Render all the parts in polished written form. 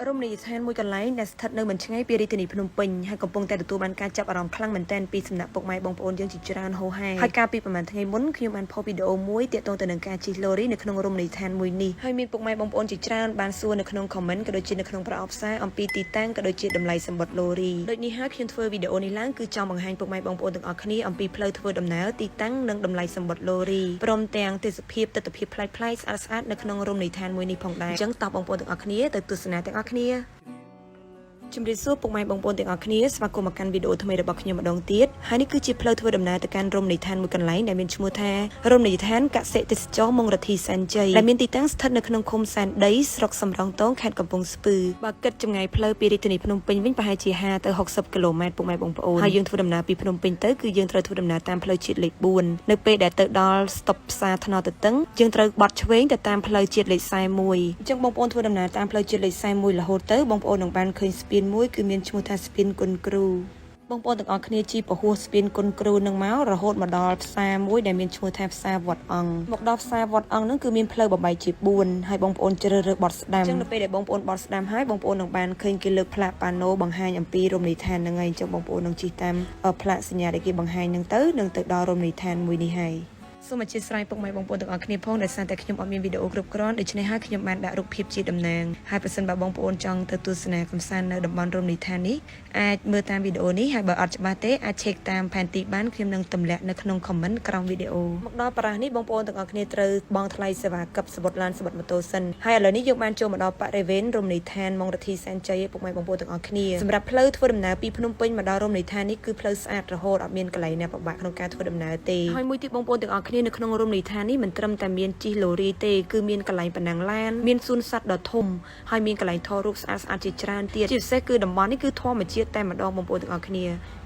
រមណីយដ្ឋានមួយកន្លែងដែលស្ថិតនៅមិនឆ្ងាយពីរាជធានីភ្នំពេញហើយកំពុងតែទទួលបានការចាប់អារម្មណ៍ខ្លាំងមែនទែនពីសំណាក់ពុកម៉ែបងប្អូនយើងជាច្រើនហូរហែហើយកាលពីប្រហែលថ្ងៃមុនខ្ញុំបានផុសវីដេអូមួយទាក់ទងទៅនឹងការជិះឡូរីនៅក្នុងរមណីយដ្ឋានមួយនេះហើយមានពុកម៉ែបងប្អូនជាច្រើនបានសួរនៅក្នុង comment ក៏ដូចជានៅក្នុងប្រអប់សារអំពីទីតាំងក៏ដូចជាតម្លៃសម្បត្តិឡូរីដូចនេះហើយខ្ញុំធ្វើវីដេអូនេះឡើងគឺចង់បង្ហាញពុកម៉ែបងប្អូនទាំងអស់គ្នាអំពីផ្លូវធ្វើដំណើរទីតាំងនិងតម្លៃសម្បត្តិឡូរីព្រមទាំងទេសភាពទិដ្ឋភាពប្លែកៗស្អាតៗនៅក្នុងរមណីយដ្ឋានមួយនេះផងដែរអញ្ចឹងតោះបងប្អូនទាំងអស់គ្នាទៅទស្សនាទាំងអស់គ្នា ជំរាបសួរពុកម៉ែបងប្អូនទាំងអស់គ្នាស្វាគមន៍មកកាន់វីដេអូថ្មីរបស់ខ្ញុំម្ដងទៀតហើយនេះគឺជាផ្លូវធ្វើដំណើរទៅកាន់រមណីយដ្ឋានមួយកន្លែងដែលមានឈ្មោះថារមណីយដ្ឋានកសិទេសចរម៉ុងរទ្ធីសែនជ័យដែលមានទីតាំងស្ថិតនៅក្នុងឃុំសែនដីស្រុកសំរោងទងខេត្តកំពង់ស្ពឺបើគិតចម្ងាយផ្លូវពីរាជធានីភ្នំពេញវិញប្រហែលជា50ទៅ60គីឡូម៉ែត្រពុកម៉ែបងប្អូនហើយយើងធ្វើដំណើរពីភ្នំពេញទៅគឺយើងត្រូវធ្វើដំណើរតាមផ្លូវជាតិលេខ4នៅពេលដែលទៅដល់ស្តុបផ្សារថ្នល់ទទឹងយើងត្រូវបត់ឆ្វេងទៅតាមផ្លូវជាតិលេខ41អញ្ចឹងបងប្អូនធ្វើដំណើរតាមផ្លូវជាតិលេខ41រហូតទៅបងប្អូននឹងបានឃើញស្ពានមួយគឺមានឈ្មោះថាស្ពានគុណគ្រូបងប្អូនទាំងអស់គ្នាជិះពហុស្ពានគុណគ្រូនឹងមករហូតមកដល់ផ្សារមួយដែលមានឈ្មោះថាផ្សារវត្តអង្គមកដល់ផ្សារវត្តអង្គនឹងគឺមានផ្លូវបំបែកជា4ហើយបងប្អូនជ្រើសរើសបត់ស្ដាំអញ្ចឹងនៅពេលដែលបងប្អូនបត់ស្ដាំហើយបងប្អូននឹងបានឃើញគេលើកផ្លាកប៉ាណូបង្ហាញអំពីរមណីយដ្ឋានហ្នឹងហើយអញ្ចឹងបងប្អូននឹងជិះតាមផ្លាកសញ្ញាដែលគេបង្ហាញហ្នឹងទៅនឹងទៅដល់រមណីយដ្ឋានមួយនេះហើយ សូមអធ្យាស្រ័យពុកម៉ែបងប្អូនទាំងអស់គ្នាផងដោយសារតែខ្ញុំអត់មានវីដេអូគ្រប់គ្រាន់ដូច្នេះហើយខ្ញុំបានដាក់រូបភាពជាតំណាងហើយប្រសិនបើបងប្អូនចង់ទៅទស្សនាកម្សាន្តនៅតំបន់រមណីយដ្ឋាននេះអាចមើលតាមវីដេអូនេះហើយបើអត់ច្បាស់ទេអាច check តាមផែនទីបានខ្ញុំនឹងទម្លាក់នៅក្នុង comment ក្រោមវីដេអូមកដល់ប្រាស់នេះបងប្អូនទាំងអស់គ្នាត្រូវបង់ថ្លៃសេវាកឹបសំបុត្រឡានសំបុត្រម៉ូតូសិនហើយឥឡូវនេះយើងបានចូលមកដល់បរិវេណរមណីយដ្ឋានម៉ុងរទ្ធីសែនជ័យពុកម៉ែបងប្អូនទាំងអស់គ្នាសម្រាប់ផ្លូវធ្វើដំណើរពីភ្នំពេញមកដល់រមណីយដ្ឋាននេះគឺផ្លូវស្អាតរហូតអត់មានកន្លែងណាពិបាកក្នុងការធ្វើដំណើរទេហើយមួយទៀតបងប្អូនទាំងអស់គ្នានៅក្នុងរមណីយដ្ឋាននេះមិនត្រឹមតែមានជិះឡូរីទេគឺមានកន្លែងប្រណាំងឡានមានសួនសត្វដ៏ធំហើយមានកន្លែងថតរូបស្អាតស្អាតជាច្រើនទៀតជាពិសេសគឺតំបន់នេះគឺធម្មជាតិតែម្ដងបងប្អូនទាំងអស់គ្នា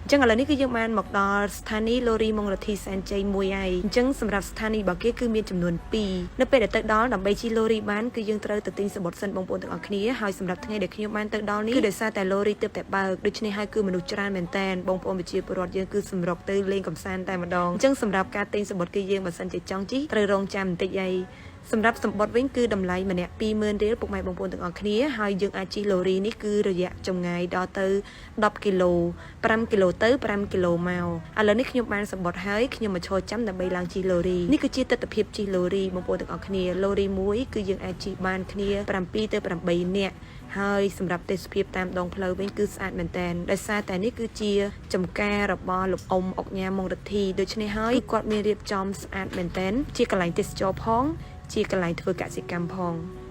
អញ្ចឹងឥឡូវនេះគឺយើងបានមកដល់ស្ថានីយ៍ឡូរីម៉ុងរទ្ធីសែនជ័យមួយហើយអញ្ចឹងសម្រាប់ស្ថានីយ៍របស់គេគឺមានចំនួន2នៅពេលដែលទៅដល់ដើម្បីជិះឡូរីបានគឺយើងត្រូវទៅទិញសំបុត្រសិនបងប្អូនទាំងអស់គ្នាហើយសម្រាប់ថ្ងៃដែលខ្ញុំបានទៅដល់នេះគឺដោយសារតែឡូរីទើបតែបើកដូច្នេះហើយគឺមនុស្សច្រើនមែនតែនបងប្អូនប្រជាពលរដ្ឋយើងគឺសម្រុកទៅលេងកម្សាន្តតែម្ដងអញ្ចឹងសម្រាប់ការទិញសំបុត្រគឺយើងបើសិនជាចង់ជិះត្រូវរងចាំបន្តិចហើយសម្រាប់សម្បត្តិវិញគឺតម្លៃម្នាក់20000រៀលពុកម៉ែបងប្អូនទាំងអស់គ្នាហើយយើងអាចជិះឡូរីនេះគឺរយៈចម្ងាយដល់ទៅ10គីឡូ5គីឡូទៅ5គីឡូមកឥឡូវនេះខ្ញុំបានសម្បត្តិហើយខ្ញុំមកឈរចាំដើម្បីឡើងជិះឡូរីនេះគឺជាទស្សនវិជ្ជាជិះឡូរីបងប្អូនទាំងអស់គ្នាឡូរីមួយគឺយើងអាចជិះបានគ្នា7ទៅ8នាក់ហើយសម្រាប់ទេសភាពតាមដងផ្លូវវិញគឺស្អាតមែនតែនដោយសារតែនេះគឺជាចំការរបស់លោកអ៊ំអុកញ៉ាម៉ុងរិទ្ធីដូច្នេះហើយគឺគាត់មានរៀបចំស្អាតមែនតែនជាកន្លែងទេសចរផង ជាកន្លែងធ្វើកសិកម្មផ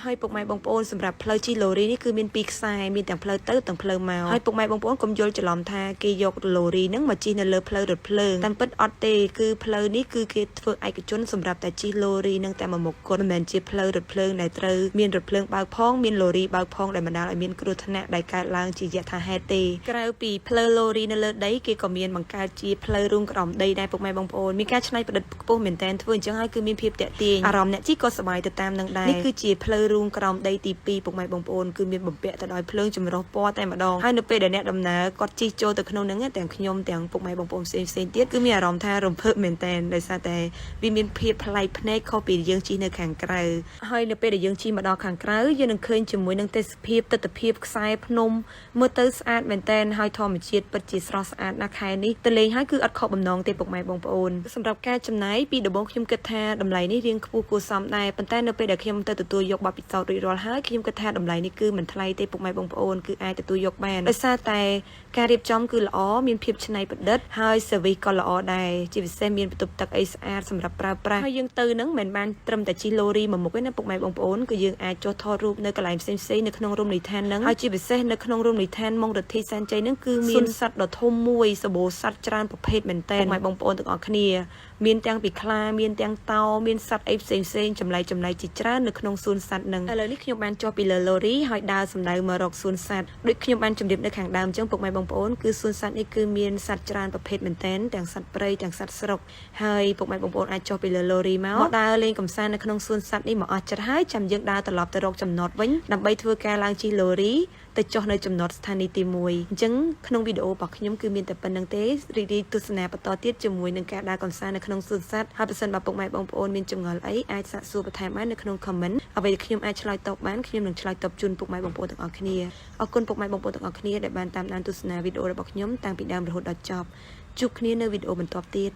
ងហើយពុកម៉ែបងប្អូនសម្រាប់ផ្លូវជិះឡូរីនេះគឺមានពីរខ្សែមានទាំងផ្លូវទៅទាំងផ្លូវមកហើយពុកម៉ែបងប្អូនកុំយល់ច្រឡំថាគេយកឡូរីហ្នឹងមកជិះនៅលើផ្លូវរថភ្លើងតាមពិតអត់ទេគឺផ្លូវនេះគឺគេធ្វើឯកជនសម្រាប់តែជិះឡូរីហ្នឹងតែមួយមុខគត់មិនមែនជាផ្លូវរថភ្លើងដែលត្រូវមានរថភ្លើងបើកផងមានឡូរីបើកផងដែលបណ្ដាលឲ្យមានគ្រោះថ្នាក់ដែលកើតឡើងជាយថាហេតុទេក្រៅពីផ្លូវឡូរីនៅលើដីគេក៏មានបង្កើតជាផ្លូវរូងក្រោមដីដែរពុកម៉ែបងប្អូនមានការច្នៃប្រឌិតខ្ពស់មែនទែនធ្វើអញ្ចឹងហើយគឺមានភាពទាក់ទាញអារម្មណ៍អ្នកជិះក៏សប្បាយទៅតាមនឹងដែរនេះគឺជាផ្លូវរូងក្រោមដីទី2ពុកម៉ែបងប្អូនគឺមានបំពាក់ទៅដោយភ្លើងចម្រុះពណ៌តែម្ដងហើយនៅពេលដែលអ្នកដំណើរគាត់ជិះចូលទៅក្នុងហ្នឹងទាំងខ្ញុំទាំងពុកម៉ែបងប្អូនផ្សេងផ្សេងទៀតគឺមានអារម្មណ៍ថារំភើបមែនទែនដោយសារតែវាមានភាពប្លែកភ្នែកខុសពីយើងជិះនៅខាងក្រៅហើយនៅពេលដែលយើងជិះមកដល់ខាងក្រៅយើងនឹងឃើញជាមួយនឹងទេសភាពទិដ្ឋភាពខ្សែភ្នំមើលទៅស្អាតមែនទែនហើយធម្មជាតិពិតជាស្រស់ស្អាតណាស់ខែនេះទៅលេងហើយគឺអត់ខកបំណងទេពុកម៉ែបងប្អូនសម្រាប់ការចំណាយពីដំបូងខ្ញុំគិតថាតម្លៃនេះរៀងខ្ពស់គួរសមដែរប៉ុន្តែនៅពេលដែលខ្ញុំទៅទទួលយកបទពិសោធន៍រួចរាល់ហើយខ្ញុំគិតថាតម្លៃនេះគឺមិនថ្លៃទេពុកម៉ែបងប្អូនគឺអាចទទួលយកបានដោយសារតែការរៀបចំគឺល្អមានភាពច្នៃប្រឌិតហើយ service ក៏ល្អដែរជាពិសេសមានបន្ទប់ទឹកអីស្អាតសម្រាប់ប្រើប្រាស់ហើយយើងទៅហ្នឹងមិនមែនបានត្រឹមតែជិះឡូរីមួយមុខទេណាពុកម៉ែបងប្អូនគឺយើងអាចចុះថតរូបនៅកន្លែងផ្សេងៗនៅក្នុងរមណីយដ្ឋានហ្នឹងហើយជាពិសេសនៅក្នុងរមណីយដ្ឋានម៉ុងរទ្ធីសែនជ័យហ្នឹងគឺមានសត្វដ៏ធំមួយសម្បូរសត្វច្រើនប្រភេទមែនទែនពុកម៉ែបងប្អូនទាំងអស់គ្នាមានទាំងពីខ្លាមានទាំងតោមានសត្វអីផ្សេងផ្សេងចម្លែកចម្លែកជាច្រើននៅក្នុងសួនសត្វហ្នឹងឥឡូវនេះខ្ញុំបានចុះពីលើឡូរីហើយដើរសម្ដៅមករកសួនសត្វដូចខ្ញុំបានជម្រាបនៅខាងដើមអញ្ចឹងពុកម៉ែបងប្អូនគឺសួនសត្វនេះគឺមានសត្វច្រើនប្រភេទមែនទែនទាំងសត្វព្រៃទាំងសត្វស្រុកហើយពុកម៉ែបងប្អូនអាចចុះពីលើឡូរីមកមកដើរលេងកម្សាន្តនៅក្នុងសួនសត្វនេះមកអស់ចិត្តហើយចាំយើងដើរត្រឡប់ទៅរកចំណតវិញដើម្បីធ្វើការឡើងជិះឡូរីទៅចុះនៅចំណតស្ថានីយ៍ទី1អញ្ចឹងក្នុងវីដេអូរបស់ខ្ញុំគឺមានតែប៉ុណ្្នឹងទេរីករាយទស្សនាបន្តទៀតជាមួយនឹងការដើរកម្សាន្តនៅក្នុងសួនសត្វហើយប្រសិនបើពុកម៉ែបងប្អូនមានចម្ងល់អីអាចសាកសួរបន្ថែមបាននៅក្នុង comment អ្វីដែលខ្ញុំ ខ្ញុំអាចឆ្លើយតបបានខ្ញុំនឹងឆ្លើយតបជូនពុកម៉ែបងប្អូនទាំងអស់គ្នាអរគុណពុកម៉ែបងប្អូនទាំងអស់គ្នាដែលបានតាមដានទស្សនាវីដេអូរបស់ខ្ញុំតាំងពីដើមរហូតដល់ចប់ជួបគ្នានៅវីដេអូបន្ទាប់ទៀត។